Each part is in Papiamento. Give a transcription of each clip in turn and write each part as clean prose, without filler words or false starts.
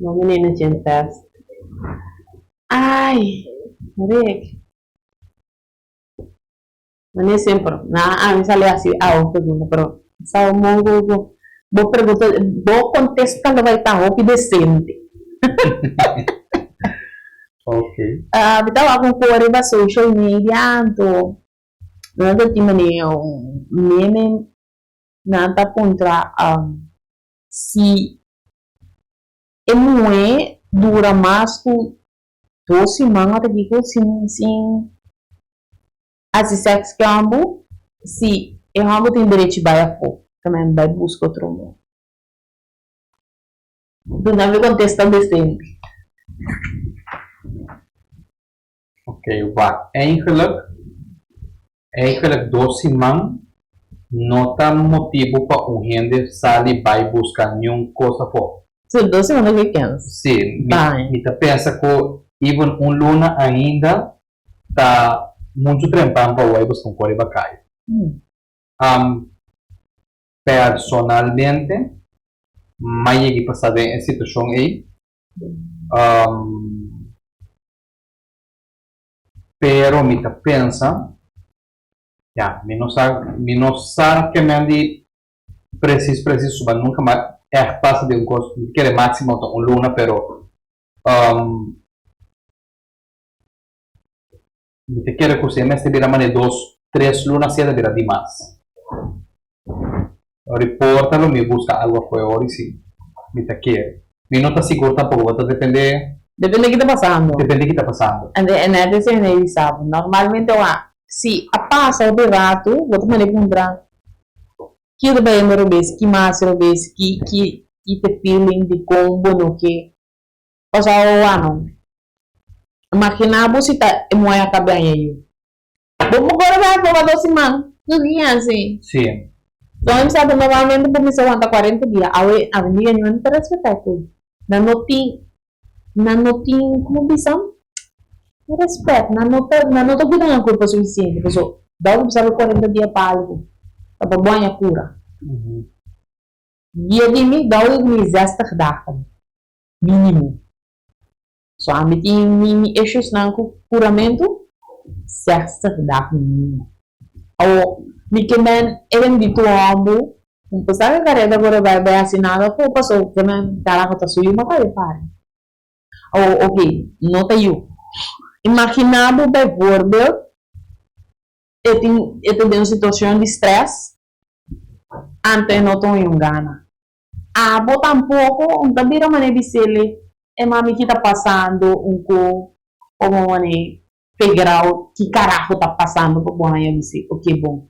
No menina djen test. Ai, Rick. Mane semper, na ami sali hasi awo pregunta, pero sa mongo bo bo pregunta, bo contesta lo bai ta hopi decente. Ok. Ah, mi ta wak un poco riba social media, anto nan ta tin mane un meme, nan ta puntra si e muhé dura mas ku dos siman ota kiko sin sin hasi sèks ku e hòmber, si e hòmber tin derechi bai afó tambe bai buska otro muhé. Duna mi kontesta desente. Ok, wak. Eigenlijk, eigenlijk dos siman no ta motibu pa un hende sali bai buska niun kos afó. Sí, dos siman ta ke kens. Sí, mi, Bai. mi ta pensa ku even un luna ainda ta muchu trempan pa bo bai buska un kos riba kaya. Personalmente, m'a yegi pasa den e situashon ei. Pero mi ta pensa, ya, mi no sa, mi no sa ke men di presis presis suba nunka m'a ègt pasa den un kos, mi ta kere máksimo ta un luna, pero mi ta kere ku si e mester bira manera dos, tres luna si e ta bira dimas. Riporta lo mi busca algo afuera ori si mi ta kere. Mi no ta sigur tampoco bo ta depende. Depende ki ta pasando. Depende ki ta pasando. Ante e net esei na bisa bo. Normalmente wak si a pasa hopi ratu bo ta manda e puntra ki ta bayendo robes, ki mas robes, ki ki ki ta e feeling dikon bo no ke. Pasobra wak imagina bo si ta e muhé a kabia aña yu. Bo por kore bai proba dos siman, no tin hasi. Sí. Don sa bo normalmente bo mester wanta cuarenta dia, awe awendia nan no ta respeta e kos. Nan no tin, nan no tin, como bisa? Respet, nan no ta, nan no ta cuida nan curpa suficiente, paso dor bo bisa bo cuarenta dia pa algo, ta pa bo haña cura. Dia di mi, dor di mi zestig dagen, minimo. So ami tin mi mi issues nan ku kuramentu zestig dagen minimo. Awo mi ke men e bendito hombu un por sa ke kareda por bai bai hasi nada afo paso ke men karaho ta su yu mata yu pari. Awo ok no ta yu. Imagina bo bijvoorbeeld e tin e ta den un situacion di stress anto e no ta un gana. Abo tampoco un ta bira mane bisele e mami ki ta pasando un cu como mane figure out ki carajo ta pasando pa bo haña bise ok bon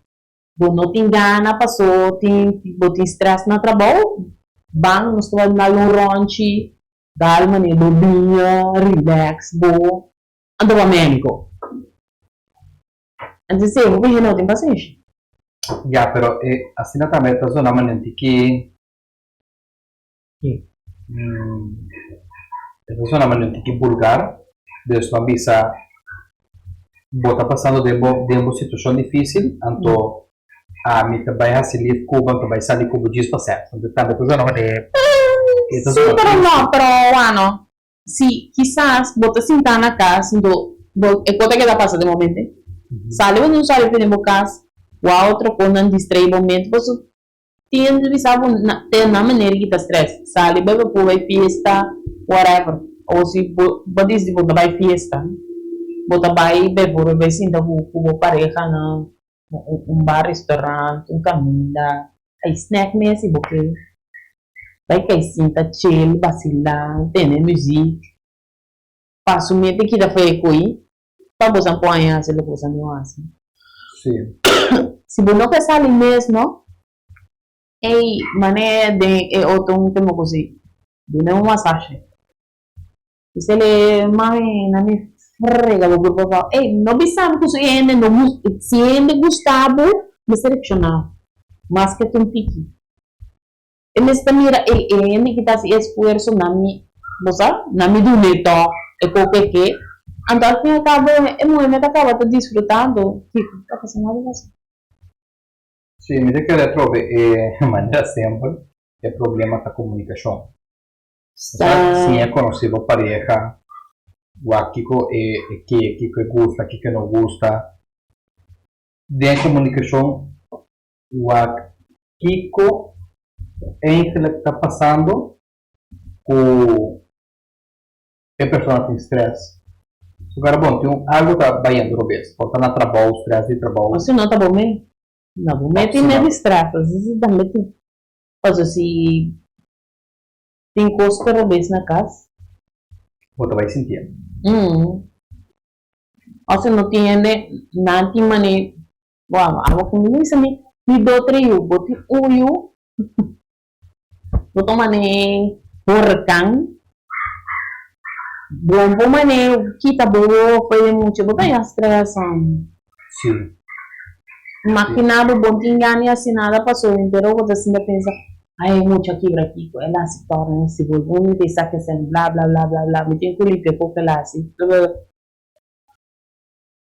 bo no tin gana paso tin bo tin stress na trabou ban nos ta bai dal un ronchi dal mane bo biña relax bo anto bo memico anto si hopi hende no tin pasenshi. Ya, pero e asina tambe ta zona manera tiki e ta zona manera tiki bulgar, dus no a bisa bo ta pasando den bo den bo situacion dificil, anto ami ta bai haci lif cu bo, anto bai sali cu bo djis pa sèks, anto tambe ta zona manera e ta Sí, zona pero tristi. no, pero wano, Si kisas bo ta sintá na kas, nto bo e kos ta keda pasa den bo mente. Sali bo no sali for den bo kas, wou otro kosnan distraí bo mente, pasobra tin hende ta bisa bo na te na manera di kita stress, sali bai bo por bai fiesta, whatever. O si bo bo disidi bo ta bai fiesta, bo ta bai bijvoorbeeld bai sinta ku ku bo pareha na un bar, restaurant, un kaminda, Kai snack mes si bo ke. Bai kai sinta chill, basila, tene muziek. Pa su mente kita for e koi, pa bo san por haña hasi loke bo san no hasi. Sí. Si bo no ke sali mes no, ey mane den e otro un tema kosi, duna un masaje. Bisele, Mami, na mi frega bo grupo pa. Ey, no bisa mi ku su hende no gus, si hende gusta bo, mester reakshoná maske ta un tiki. E mester mira, ey, e hende ki ta hasi esfuerso na mi, bo sa, na mi dun'é tòg e koko e ke. Anto al fin al kabo e muhé mester kaba ta disfrutando. Kiko? Ta pasa nada pasa. Sí, mi ta kere atrobe e manera simpel, e problema ta komunikashon. Siña konosé bo pareha, wak kiko e ke, kiko e gusta, kiko e no gusta. Den komunikashon wak kiko eigenlijk ta pasando ku e persona tin stress. Su cara bon, tin un algo ta bayendo robes. Por ta na trabou, stress di trabou. O si no ta bo me. No, bo me tin me di stress. Así si tambe tin. Paso si tin cos ta robes na cas. Bo ta bay sintié. O si no tin hende, nan tin mane, bo abo cu mi bisa mi, mi do tres yu, bo tin un yu. Bo ta man'é horkan. Bo por man'é kita bo wowo fo'i den mucha, bo ta haña stress. Sí. Imaginá bo bon tin gana di hasi nada pasobra henter bo ta sinta pensa, Ai, e mucha kibra kiko, el hasi torna e si bolbe mi ta esaki esei, bla bla bla bla bla, mi tin ku limpia koko el hasi.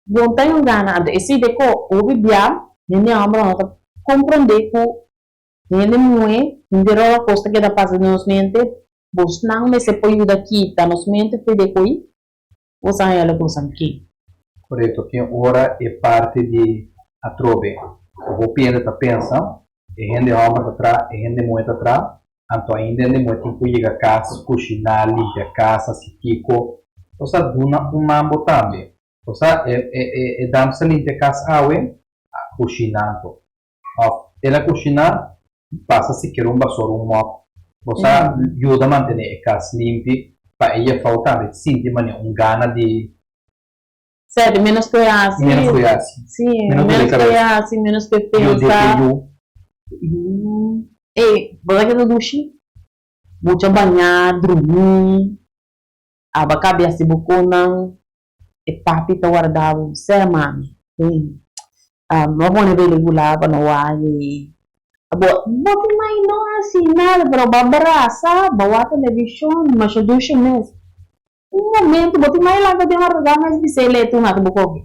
Bon ta haña un gana, anto esei deko hopi bia hende hòmber no ta komprondé ku Hende muhé, hende roba kos ta keda pasa den nos mente, bosnan mester por yuda kita nos mente for di ko'i bos a haña loke bosan ke. Korekto, tin ora e parti di atrobe ku hopi hende ta pensa, e hende hòmber ta tra, e hende muhé ta tra, anto ainda hende muhé tin ku yega kas, kushiná, limpia kas, hasi kiko, osea duna un mambo tambe. Osea e dams ta limpia kas awe, a kushiná anto. Òf el a kushiná, pasa sikiera un basor un mòp. Bo sa yuda mantené e kas limpi pa e jefou tambe sinti manera un gana di. Sète, ménos ku e hasi. Ménos ku e hasi. Sí, ménos ku e hasi, ménos ku e pensa. Yu di yu. Ey, bo ta keda dushi? Mucha bañá, drumí, aba kabia hasi bo konan. E papi ta warda bo, sè mami, hey, no a pone pelicula pa no wak ei. Bo, bo tin mai no hasi nada, pero bo a brasa, bo wak television, masha dushi mes. Un momento bo tin mai lanta den marduga mes bis'é lei tur nada bo kohe.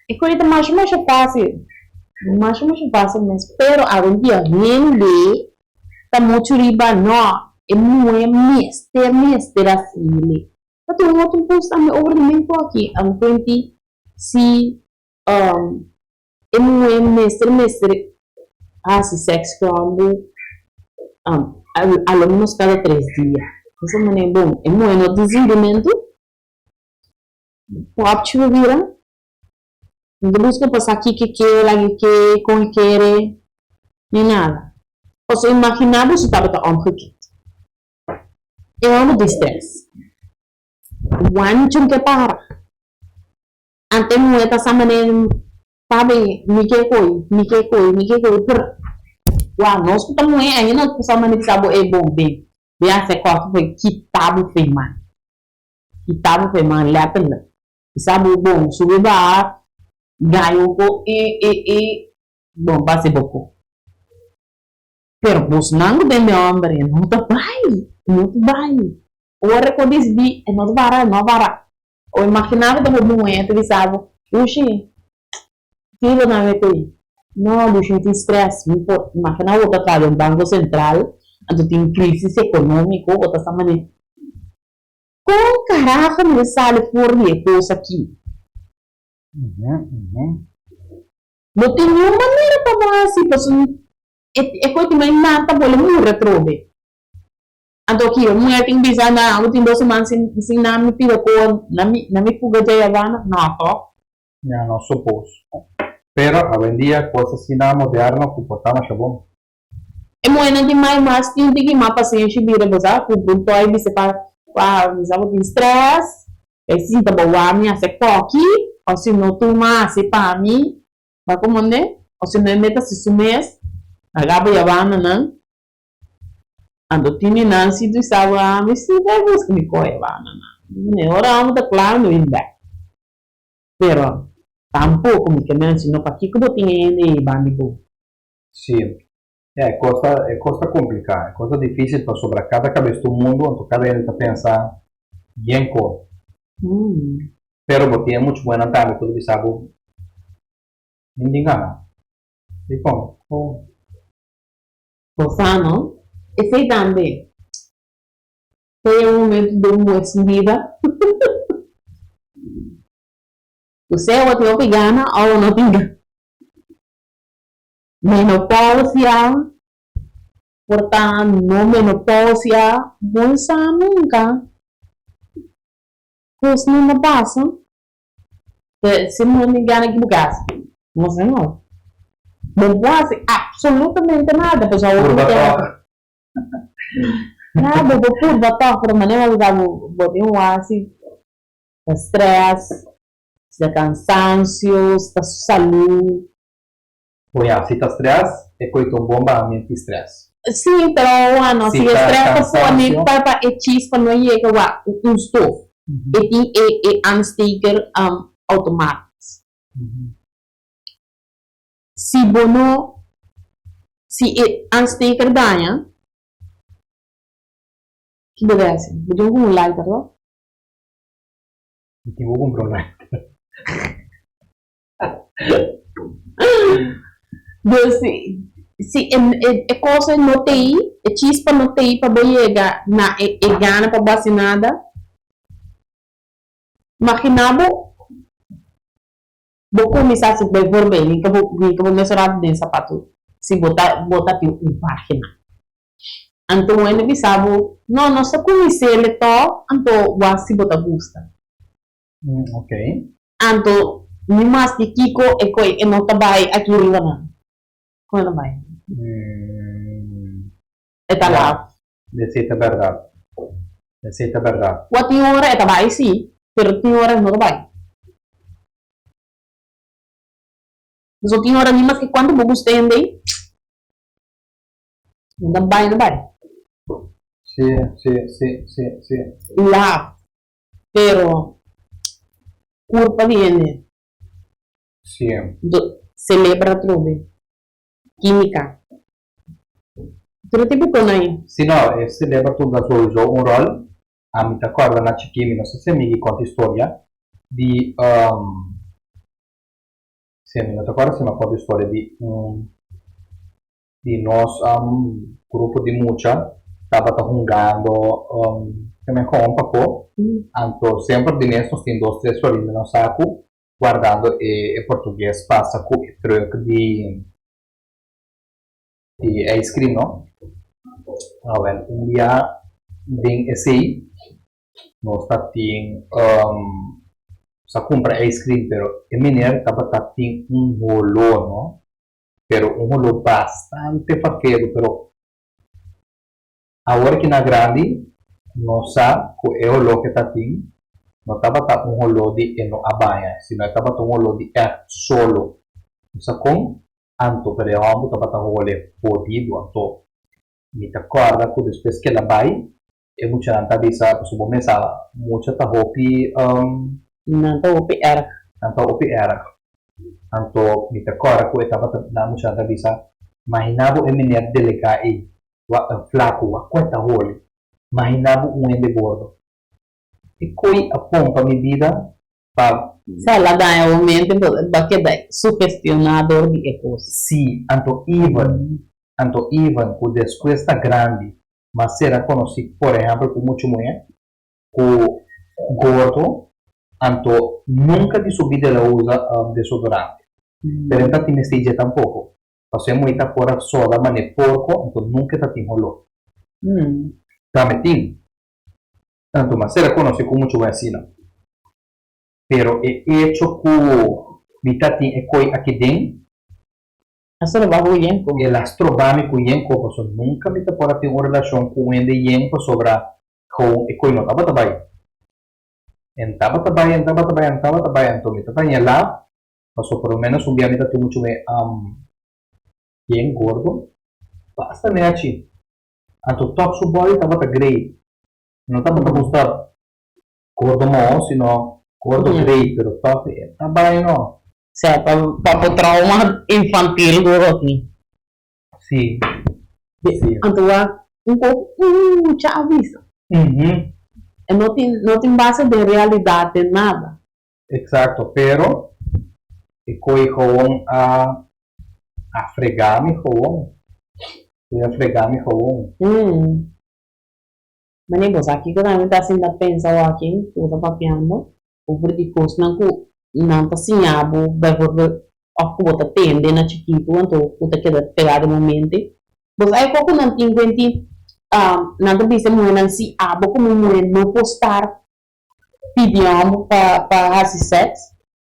E kos ta masha masha fácil, masha masha fácil mes, pero awendia hende ta muchu riba no, e muhé mester mester hasi'le. Ta tin un otro kos tambe over di men ku aki, a kuenti si e muhé mester mester hasi sèks ku hòmber a lo menos kada tres dia. Esei manera bon, e muhé no tin sintimentu. Pòpchi bo bira, no ta buska pa sa kiko e ke, lak e ke, kon e kere, ni nada. Pasobra imaginá bo si tabata omgekeerd. E hòmber di strès. Wanchun ke para. Ante e muhé ta sa manera pabi mi ke koi, mi ke koi, mi ke koi, prr. Wou, nos ku ta muhé ainda nos por sa manera bisa bo, ey bon, bin, bin hasi e kòfi fo'i kita bo fo'i man. Kita bo fo'i man lètterlijk. Bisa bo bon, subi baha, gaña un ko i i i, bon base bo ko. Pero bosnan ku den homber e no ta bai, e no ta bai. Ora ku disidí e no ta para, e no a para. O imaginá bo ta bo muhé ta bisa bo, Dushi, ki bo ta mete ei? No, Dushi, mi tin strès, mi por. Imaginá bo ta traha den Banko Sentral, anto tin krísis ekonómiko, bo ta sa manera, Kon karaho mi ta sali for di e kos akí? No tin niun manera pa bo hasi pasobra e koe tin mai nan ta bole muri atrobe. Anto ki e muher tin bisa nan abo tin dos siman sin sin nan mi pida ko nan mi nan mi fuga djay Havana? No tok. Ya no suppose. Pero awendia kos asina moderno ku por ta masha bon. E muhernan tin mai mas tin tiki mas pasenshi bira bo sa ku un toy bisa pa pa bisa bo tin stress e sinta bo wak mi hasi koki o si no tuma hasi pa mi Ba komonde, o si no e meta si su mes, laga bo yabanda nan. Anto tin di nan si tu sa bo ami si bai buska mi koe yabanda nan. Mi ora amo ta kla mi bin bek. Pero tampoko mi ke men si no pakiko bo tin e hende ei banda di bo? Si, ya e kos ta e kos ta kompliká, e kos ta difísil pasobra kada kabes ta un mundu anto kada hende ta pensa bien kos. Pero bo tin e muchu buenan tambe ku ta bisa bo, Min tin gana. Dikon? Kon? Bo sa no? Esei tambe ta e momento den bo su bida ku sea bo tin hopi gana òf bo no tin gana. Menopausia por ta no menopausia, bo no sa nunka. Kosnan ta pasa. Si bo no tin gana ki bo ke hasi? No sé no. Bo no por hasi absolutamente nada pasobra bo Purba tòg. Ya, bo por purba tòg, pero manera bo bisa bo tin un hasi ta stress, si ta cansancio, si ta salú. Bo ya, si ta stress, e koe ta un bon bahament di stress. Sí, pero bueno, si e stress ta pone pa pa e chispa no yega wak un stof, e tin e e aansteker automatisch. Si bo no, si e aansteker daña, ki bo ta hasi? Bo tin ku un lighter, no? Mi tin ku kumpra un lighter. Dus si e cosa no ta ei, e chispa no ta ei pa bo yega na e gana pa bo hasi nada, imagina bo bo kuminsá hasi bijvoorbeeld mi ka bo mi ka bo mesurá den sapatu si bo ta bo ta tin un página anto un hende bisa bo no nos ta kumins'é tò anto wak si bo ta gusta. Anto mi mas di kiko e koe e no ta bai aki riba nan. Kon e ta bai? E ta laf. Esei ta bèrdat. Esei ta bèrdat. Wak tin ora e ta bai si, pero tin ora e no ta bai. Pasobra tin ora ni maske kuantu bo gusta hende ei, no ta bai no bai. Si, si, si, si, si. Laf. Pero curpa di hende. Sí. Celebra atrobe. Química. Tur e tipo con ahí. Sí no, e celebra tur ta sowieso un rol. Ami ta corda na chikí, mi no sa si ami ki conta historia di, si ami no ta corda si mi a conta historia di un. Di nos grupo di mucha tabata hungando kemehon pafó, anto semper di mes nos tin dos tres florin den nos saku guardando e portugues pasa ku e truck di di ijscream no. Awel un bia den esei nos ta tin nos a kumpra ijscream pero e meneer tabata tin un holó no. Pero un holó bastante farfedo, pero awor ki na grandi nos sa ku e holó ke ta tin no tabata un holó di e no a baña, sino e tabata un holó di ègt solo. No sa kon anto, pero e hòmber tabata hole hodido. Anto mi ta kòrda ku despues ke el a bai, e muchanan ta bisa, pasobra bo mes sa mucha ta hopi. Nan ta hopi èrg. Nan ta hopi èrg. Anto mi ta kòrda ku e tabata nan muchanan ta bisa, Mahiná bo e meneer delegá ei, wak e flaku, wak ku e ta holi. Mahiná bo un hende gordo. E koi a pompa mi bida pa. Sa el a daña bo mente, bo a keda sugestioná dor di e kos. Sí, anto even, anto even ku despues ta grandi, ma sera konosí por ehèmpel ku muchu muhé ku gordo anto nunka di su bida el a usa desodorante pero e ta tin mester dje tampoko pasobra e muhé ta por a soda manera porko anto nunka e ta tin holó tambe tin anto ma sera konosí ku muchu muhé asina pero e echo ku mi ta tin e koi aki den. A stroba ku yen ko. El a stroba mi ku yen ko pasobra nunka mi ta por a tin un relashon ku un hende yen pasobra kon e koi no tabata bai. En tabata bai, en tabata bai, en tabata bai, anto mi ta taña la pasobra por lo menos un bia mi ta tin muchu me yen gordo basta nechi. Anto tòg su body tabata great. No tabata gusta gordo moho sino gordo great pero tòg e ta bai no. Sea pa pa bo trauma infantil ku bo tin. Sí, sí. Anto wak un kos mucha a bisa. E no tin no tin base den realidat den nada. Exacto, pero e koe gewoon a A frega mi gewoon. Koe a frega mi gewoon. Mane bo sa kiko tambe ta sinta pensa awaki ku bo ta papiando over di kosnan ku nan ta siña bo bijvoorbeeld òf ku bo ta tende na chikitu anto ku ta keda pegá den bo mente. Bo sa e kos ku nan tin kuenti nan ta bisa e muhénan si abo komo muhé no por star pidi hòmber pa hasi sèks.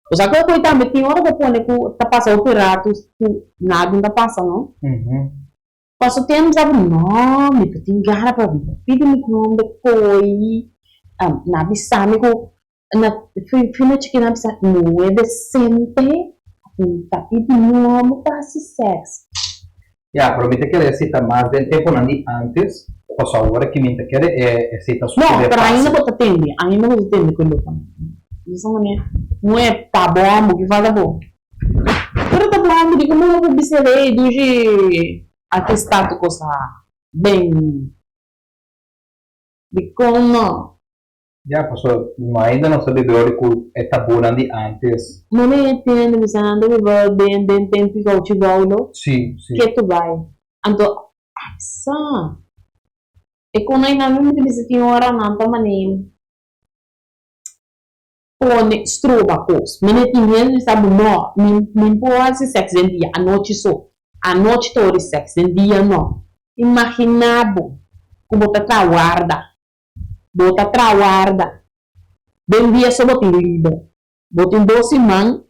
Bo sa ku e kos tambe tin ora ta pone ku ta pasa hopi ratu ku nada no ta pasa no. Paso tempu sa bo no mi ta tin gana pa pidi mi homber koyi na bisa mi ku na fin na chiki na bisa muhe decente ta pidi mi homber pa hasi sex. Ya, pero mi ta kere esei ta mas den temponan di antes, paso awor aki mi ta kere esei ta sucede. No, pero ainda bo ta tende, ainda bo ta tende ku e loco. Bisa manera, muhe ta bo homber, ki falta bo? Pero ta bon di como bo bisa ley dushi aki sta tu cosa ben dicon no. Ya paso no ainda nos ta biba ora cu e tabunan di antes. Mane tende bisa nan ta biba den den tempo di gauchi gaulo. Si si. Ke tu bai anto sa e con ainda mi ta bisa tin ora nan ta mane. Pone stroba kos. Mene tin hende sa bo no, mi mi por hasi sèks den dia, anochi so. Anochi ta ora di sèks, den dia no. Imaginá bo ku bo ta traha warda, bo ta traha warda, den dia so bo tin liber, bo tin dos siman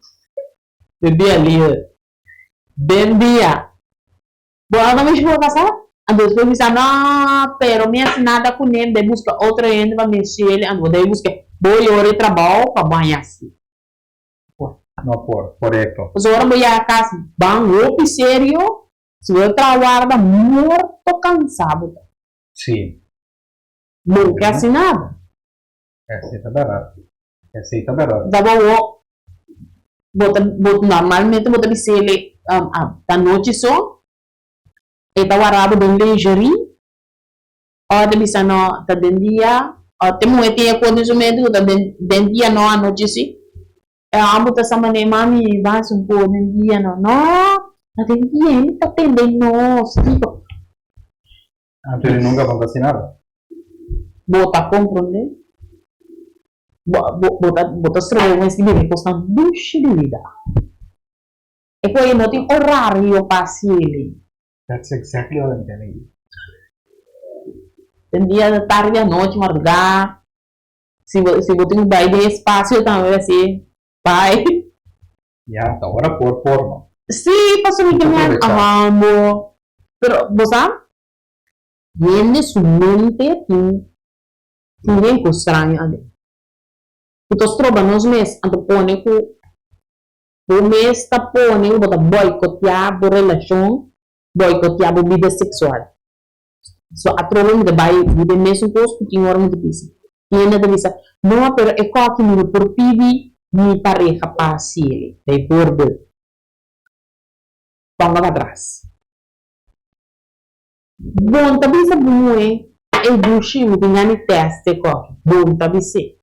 den dia liber, den dia. Bo a no mishi por kasa? Anto despues bisa, No, pero mi hasi nada kuné, mi debe buska otro hende pa mi hasiel, anto bo debe buska bo yora e trabou pa bo haña hasi. Por. No por, korekto. Pasobra ora bo yega kas ban hopi serio, si bo ta traha warda morto kansá bo ta. Sí. Bo ke hasi nada. Esei ta bèrdat. Esei ta bèrdat. Ta bo bo ta bo normalmente bo ta bis'el ta nochi so e ta wara bo den lingerie ora ta bisa no ta den dia ora te muhe tin e kos den su mente ku ta den den dia no anochi si e hòmber ta sa manera mami ban hasi un kos den dia no no ta den dia hende ta tende nos kiko. Anto e nunka konta si nada. Bo ta komprondé? Bo bo ta bo ta stroba bo mes di bebe kosnan dushi di bida. E por e no tin orario pa hasi elei. That's exactly what I'm telling you. Den dia, den tardi, anochi, mardugá. Si bo si bo tin ku bai den espasio tambe hasi bai. Ya, ta ora por por no. Sí, pasobra mi ke mi amo. Pero bo sa, hende su mente tin tin den cos straño aden. Cu ta stroba nos mes, anto pone cu bo mes ta pone cu bo ta boicotea bo relacion, boicotea bo bida sexual. So atrobe mi ta bai riba e mesun kos ku tin ora mi ta bisa. Tin hende ta bisa, No, pero e koki mi no por pidi mi pareha pa hasi el. Bijvoorbeeld, ponga pa atras. Bon ta bisa bo muhé, Ey dushi, mi tin gana di test e koki. Bon ta bis'é.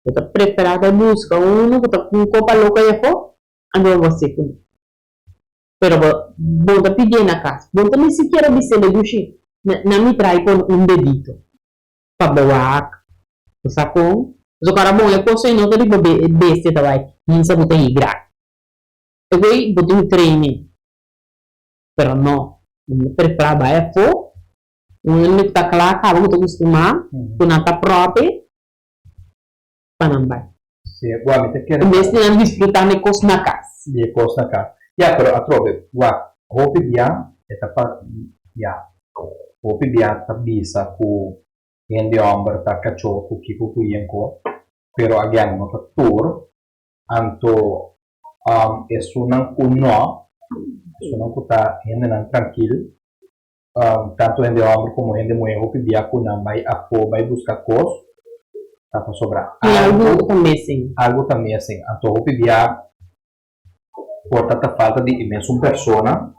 Bo ta preferá bai buska unu ku ta un kopa loko ei afó, anto bo hasié kuné. Pero bo bo ta pidié na cas. Bo no ta ni sikiera bis'é dushi, na mi trae pone un dedito pa bo wak. Bo sa con? Pasobra ora bon e cos ei no ta riba be bestia ta bai hinsa bo ta higra. E wey bo tin training. Pero no, bo no prefera bai afó, un hende cu ta cla caba cu ta custumá cu nan ta prope pa nan bai. Sí, wak, mi ta kere. En bes di nan disfrutá di e kos na kas. Di e kos na kas. Ya, pero atrobe, wak, hopi bia e ta pa, ya, hopi bia ta bisa ku hende hòmber ta kachó ku kiko ku yenko, pero again, no ta tur, anto esunnan ku no, esunnan ku ta hendenan trankil, Tantu hende hòmber komo hende muhé hopi bia ku nan bai afó bai buska kos ta pasobra algu ta missing. Algu ta missing. Anto hopi bia por ta ta falta di e mesun persona.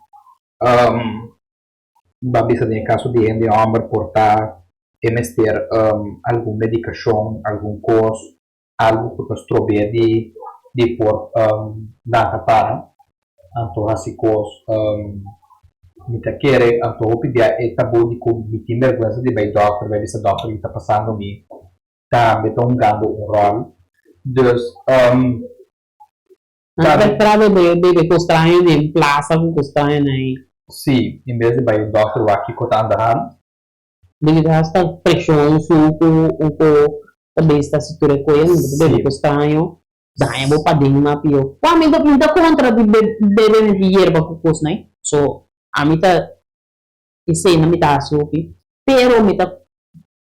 Ban bisa den e kaso di hende hòmber por ta e mester algun medikashon, algun kos, algu ku ta strob'é di por lanta para. Anto hasi kos. Mi ta kere anto hopi bia e tabú di ku mi tin bèrgwensa di bai dòkter, bai bisa dòkter ki ta pasando mi, tambe ta hungando un ròl. Dus. Nan preferá bebe bebe kos straño den plasa ku kos straño na e. Sí, en bes di bai un dòkter wak kiko ta anda han. Bebe ta hasta preshon su ku un ko ta bes ta hasi tur e koe, mi ta bebe kos straño daña bo paden mas pió. Bo ami mi ta kontra di bebe miti yerba ku kos nan, so ami ta esei nan mi ta hasi hopi, pero mi ta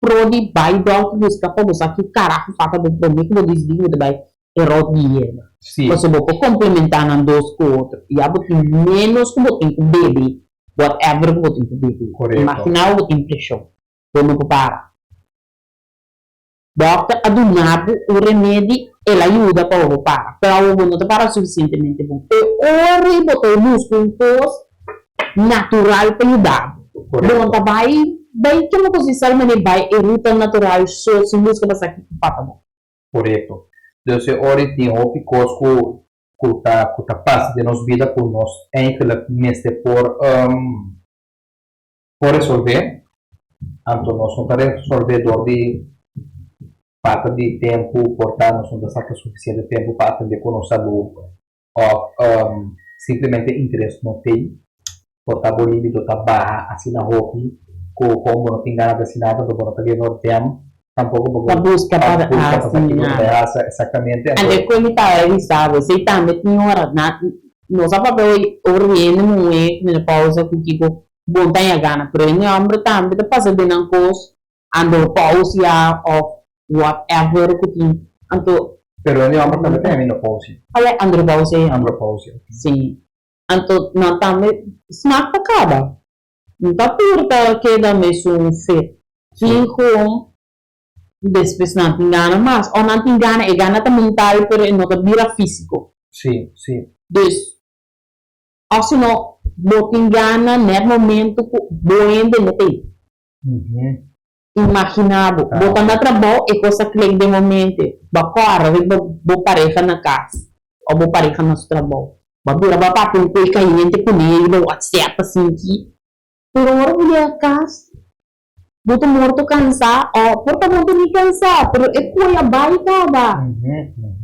pro di bai dòkter buska pa bo sa ki karaho falta bo promé ku bo disidí ku bo ta bai e ròt di yerba. Pasobra bo por komplementá nan dos ku otro. Ya bo tin ménos ku bo tin ku bebe whatever ku bo tin ku bebe. Imaginá bo bo tin preshon, bo no por para. Dòkter a duna bo un remedi, el a yuda pa bo para, pero awor bo no ta para sufisientemente bon. E ora ei bo ta buska un kos natural pa yuda bo. Bo no ta bai bai kende kos di sal manera bai e ruta natural so sin buska pa sa kiko pasa bo. Korekto. Dus e ora ei tin hopi kos ku ku ta ku ta pasa den nos bida ku nos eigenlijk mester por Por resolvé, anto nos no ta resolvé dor di falta di tempu, por ta nos no ta saka sufisiente tempu pa atendé ku nos salú òf simplemente interes no tei, por ta bo libido ta baha asina hopi ku kon bo no tin gana di hasi nada anto bo no ta give a damn tampoko pa bo Pa buska pa pa buska pa hasi sa kiko bo ta nada. hasi exactamente Anto anto e ku mi tabata bisa bo, esei tambe tin ora na nos a papia over di hende muhé ku menopausa ku kiko Bon ta haña gana, pero hende homber tambe ta pasa den nan kos, andropausia of whatever ku tin, anto. Pero hende homber tambe ta haña menopausia. Alai andropausia ya. Andropausia, ok. Si, anto nan tambe smak ta kaba, no ta tur ta keda mesun fit, tin gewoon despues nan tin gana mas, of nan tin gana, e gana ta mental pero e no ta bira fisico. Si, si. Dus Of si no, bo tin gana net momento cu bo hende no ta ei. Imagina bo, bo ta na trabou, e cos a click den bo mente, bo a cora riba bo pareha na cas of bo pareha na su trabou. Bo a bira bo a papia un coy cayente cune riba WhatsApp asinki, pero ora bo yega cas, bo ta morto cansa of por ta bo no ta ni cansa, pero e coy a bay caba.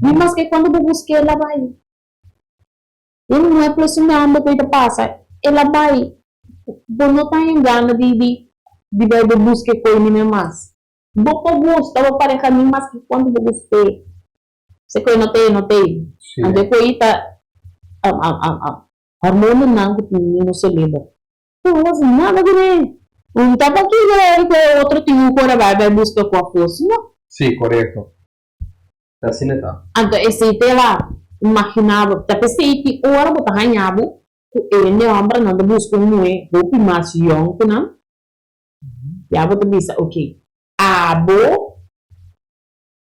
Ni maske cuando bo busca el a bay. E muhé presionando ku e ta pasa, el a bai. Bo no ta haña gana di di di bai bo buska e koi nimen mas. Bo por gusta bo pareha ni mas ki kuantu bo gust'é. Si e koi no t'ei, e no t'ei. Anto e koi ta hormonanan ku tin den nos selebro. Bo no hasi nada kuné. Un ta pa kiko ku e otro tin un kor a bai bai buska ku afó, sino. Sí, korekto. Ta asina ta. Anto esei te la imaginá bo. Ta p'esei ki ora bo ta haña bo ku e hende hòmbernan ta buska un muhé hopi mas yòn ku nan, ya bo ta bisa, oke, abo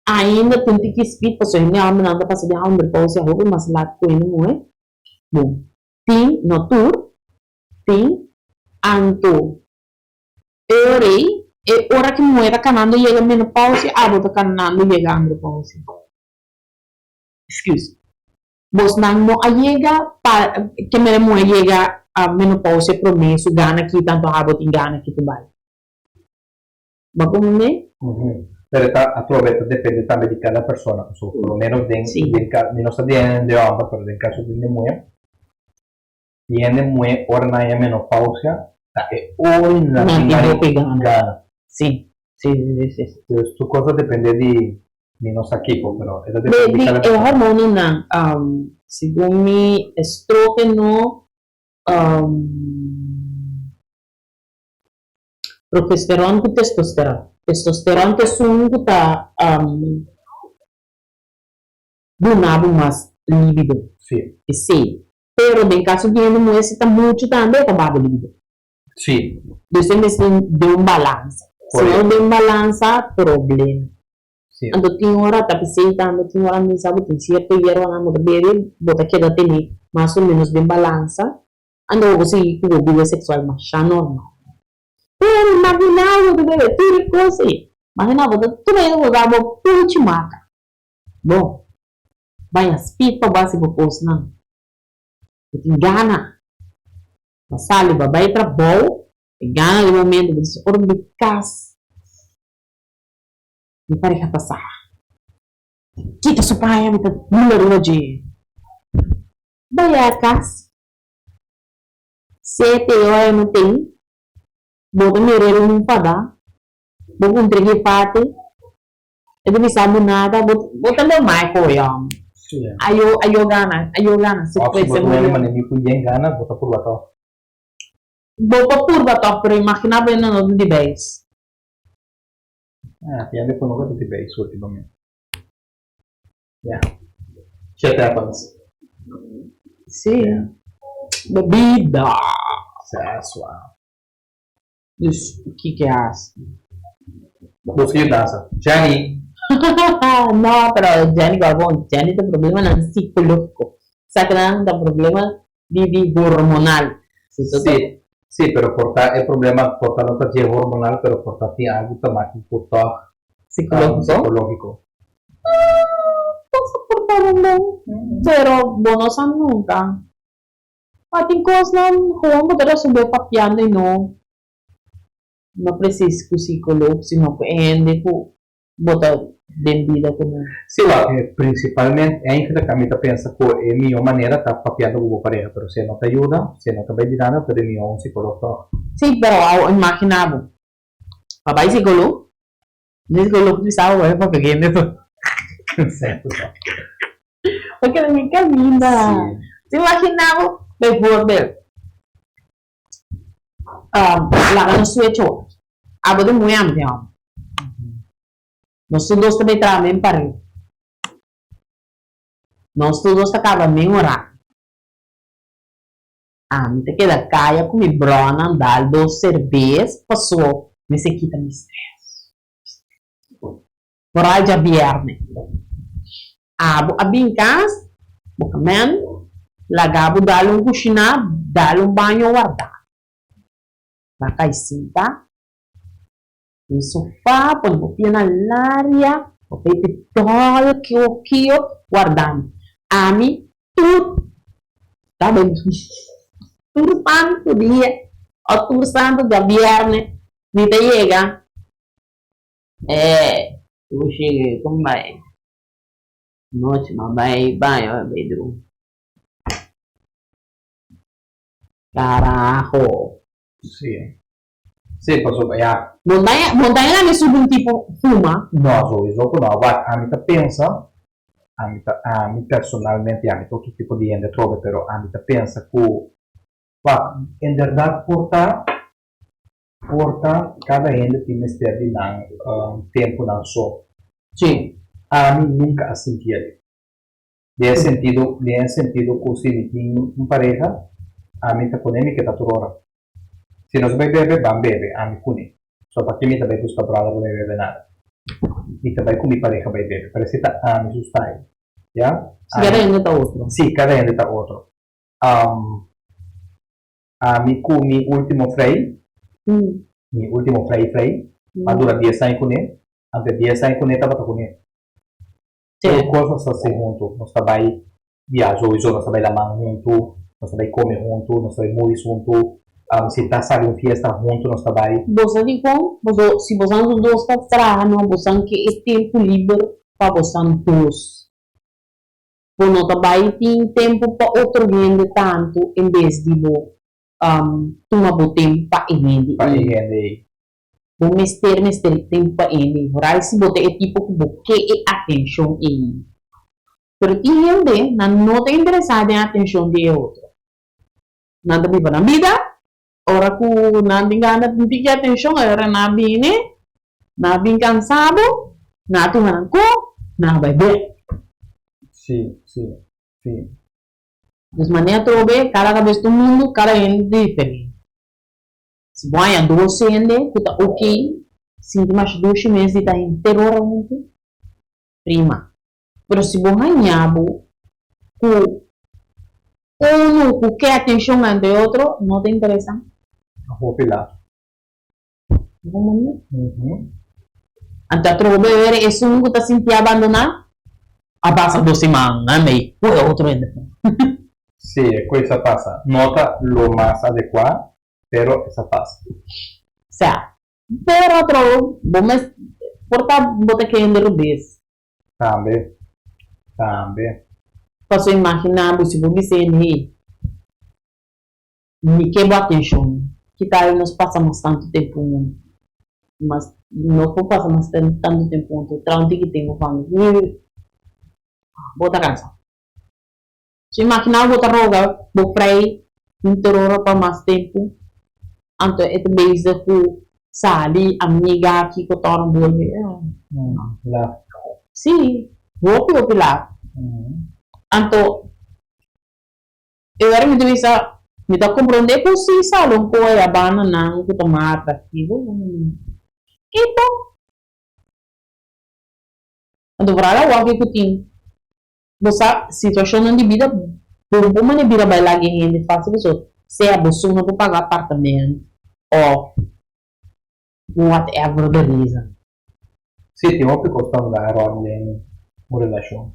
ainda tin tiki spit pasobra hende hòmbernan ta pasa den andropausia hopi mas lat ku hende muhé. Bon, tin, no tur, tin, anto E ora ei, e ora ki muhé ta kanando yega menopausia, abo ta kanando yega andropausia. Excuse. Bosnan no a yega pa ke mene muhé yega menopausia promé su gana kita anto abo tin gana kita bai. Bo a komprendé? Pero ta atrobe ta depende tambe di kada persona. Pasobra por lo menos den den mi no sa di hende hòmber pero den kaso di hende muhé. Di hende muhé ora nan haña menopausia ta e ora nan Nan tin tin gana hopi gana. gana. Sí, sí, sí, sí, sí. Dus tur kos ta depende di mi no sa kiko pero e ta De, depende di di kada e persona. hormononan, segun mi estrogeno, progesteron ku testosteron. Testosteron ta esun ku ta duna bo mas libido. Sí. Esei. Pero den kaso di hende muhé si ta muchu tambe e ta baha bo libido. Sí. Dus e mester den un balansa. Si no den balansa, problema. Sí. Anto tin ora ta p'esei tambe tin ora mi sa bo tin sierto yerbanan bo ta bebe, bo ta keda tene mas o menos den balansa, anto bo sigui ku bo bida seksual masha normal. Pero imagina bo ta bebe tur e kos ei, imagina bo ta tuma e bo ta bo puchi maka. Bon, baña spit pa bo hasi bo kosnan. Bo tin gana. Bo sali, bo a bai trabou, e gana di momento, bo dici, ora mi bai cas, mi pareha ta sa. Kita su paña, mi ta bula riba dje. Bai a cas, sete ora no ten, bo ta mira el un fada, bo puntra ki parti, e ta bisa bo nada, bo bo ta lo mai koe yòm. Ayo ayo gana, ayo gana, si Òf si fuese bo ta wende moyo. manera mi ku yen gana, bo ta purba tòg. Bo por purba tòg, pero imaginá bo hende no ta di beis. Ah, hende ku no ta di beis últimamente. Ya. Shit happens. Sí. Bebida. Sa sua. Dus kiko e hasi? Busca yudansa. Jenny! No, pero Jenny ku bon, Jenny ta problemanan psikológiko. Esaki ta problema di di hormonal. Sí, sí, pero por ta e problema, por ta no ta dje hormonal, pero por ta tin algu ta maki ku tòg Psikológiko? psikológiko. Cosa por ta bon bon, pero bo no sa nunka. Ma tin kosnan gewoon bo ta resolve papiando y no no precis cu psicoloog sino cu e hende cu bo ta den bida cu nan. Sí, wak, principalmente eigenlijk ami ta pensa cu e miho manera ta papiando cu bo pareha, pero si e no ta yuda, si e no ta bay di nada, pero e miho un psicoloog toch. Sí, pero awo imagina bo, pa bay psicoloog, un psicoloog bisa bo bay papia cu hende toch. Cierto toch. Porque nan e caminda. Sí. Imagina bo, bijvoorbeeld, laga nos switch awor. Abo den muhe, ami den homber. Nos tur dos ta bay traha men pareu. Nos tur dos ta caba men horario. Ami ta keda caya cu mi bronan dal dos cerbes paso mester kita mi stress. Vooral djabierne. Abo a bin kas, bo ka men laga bo dal un kushiná, dal un baño wardá. Ba kai sinta den sofá, pone bo pia na laria, bo pepe dòl kio kio wardando. Ami tur ta den tur santu dia o tur santu djabierne mi ta yega. Eh, ushi kon bai? Nochi m'a bai baño a bai drumi. Carajo. Sí. Sí, pasobra ya. Montaña, montaña na mi subi un tipo fuma. No, sowieso ku no. Wak, ami ta pensa, ami ta, ami personalmente, ya mi ta otro tipo di hende atrobe, pero ami ta pensa ku, wak, inderdat por ta Por ta kada hende tin mester di nan tempunan so. Sí. Ami nunka a sinti ali. Den e sentido, den e sentido ku si mi tin un pareha, ami ta kuné mi ke ta tur ora. Si nos bai bebe, ban bebe, ami kuné. So p'aki mi ta bai buska brother pa bai bebe nada. Mi ta bai ku mi pareha bai bebe, pero esei ta ami su style. Ya? Si kada hende ta otro. Sí, kada hende ta otro. Ami ku mi último frei, mi último frei frei, a dura dies aña kuné, anto e dies aña kuné tabata kuné. Tur kos nos ta hasi huntu, nos ta bai biaha souiso, nos ta bai laman huntu, nos ta bai kome huntu, nos ta bai movies huntu, si ta sali un fiesta huntu nos ta bai. Bo sa dikon? Paso si bosan tur dos ta traha no bosan ke e tempu liber pa bosan dos. Bo no ta bai tin tempu pa otro hende tantu en bes di bo tuma bo tempu pa e hende Pa e ei. hende ei. Bo mester mester e tempu pa e hende ei. Vooral si bo ta e tipo ku bo ke e atenshon ei. Pero tin hende nan no ta interesá den atenshon di e otro. Nan ta biba nan bida, ora ku nan tin gana di piki atenshon, e ora nan a bini, nan a bin kansa bo, nan a tuma nan ko, nan a bai bek. Sí, sí, sí. Dus manera atrobe, kada kabes ta un mundu, kada hende ta diferente. Si bo haña dos hende ku ta okey, sinti masha dushi mes di ta henter ora huntu, prima. Pero si bo haña bo ku unu ku ke atenshon ante e otro, no ta interesa. Hopi laat. Bo manda? Anto atrobe wer esun ku ta sinti abandoná, a pasa dos siman mei ku e otro hende. Sí, e kos a pasa. No ta lo mas adekuá, pero e sa pasa. Sea, por otro, bo mes por ta bo ta kende rubes. Tambe, tambe. Paso imaginá bo si bo bisa hende, hey, mi ke bo atenshon, ki tal nos pasa mas tantu tempu huntu? Mas nos por pasa mas tantu tempu huntu, traha un tiki tempu pa mi. Bo ta kansa. So imaginá bo ta roga bo frei henter ora pa mas tempu, anto e ta bezig ku sali, amiga, kiko ta ora bolbe. Laf. Sí, hopi hopi laf. Anto e ora mi ta bisa, mi ta komprondé ku si sali un koe a banda nan ku ta mas atraktivo, kiko? Anto vooral awor ku tin Bo sa, situashonnan di bida bon por mane bira bai laga e hende fásil pasobra sea bo so no por paga apartament òf whatever the reason. Sí, tin hopi kos ta unda rònt den un relashon.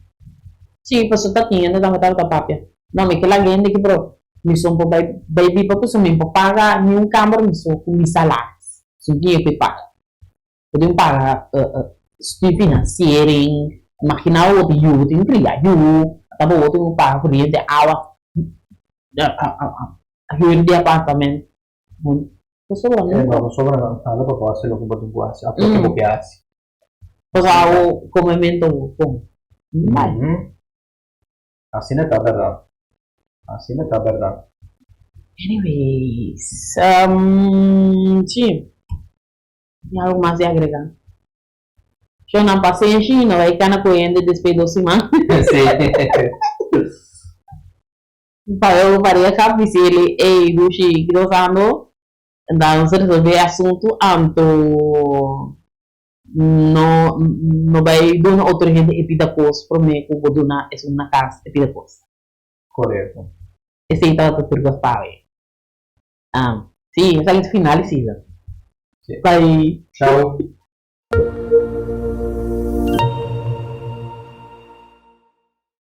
Sí, pasobra ta tin hende tambe tabata papia, No, mi ke laga hende aki pero mi so por bai bai biba pasobra mi por paga ni un kamber mi so ku mi salaris. So tin e ku e paga. Bo tin paga stuur financiering, imagina bo tin yu, bo tin cria yu, ata bo tin paga coriente, awa, huur di apartamento. No sobra nada. No sobra nada pa bo haci loke bo tin cu haci of loke bo ke haci. Pasobra abo comemento bo con. Bai. Asina ta berdad. Asina ta berdad. Anyways, si. Tin algo mas di agrega? Show nan pasenshi, no bai kana ku hende despues dos siman. Sí. Pa pareha bisa el, ey Gushi, ki ta pasando? Nan nos resolve e asuntu, anto no no bai duna otro hende e pida kos prome ku bo duna esun na kas e pida kos. Korekto. Esei tabata tur kos pa awe. Sí, esaki ta final di season. Sí. Bye. Chao.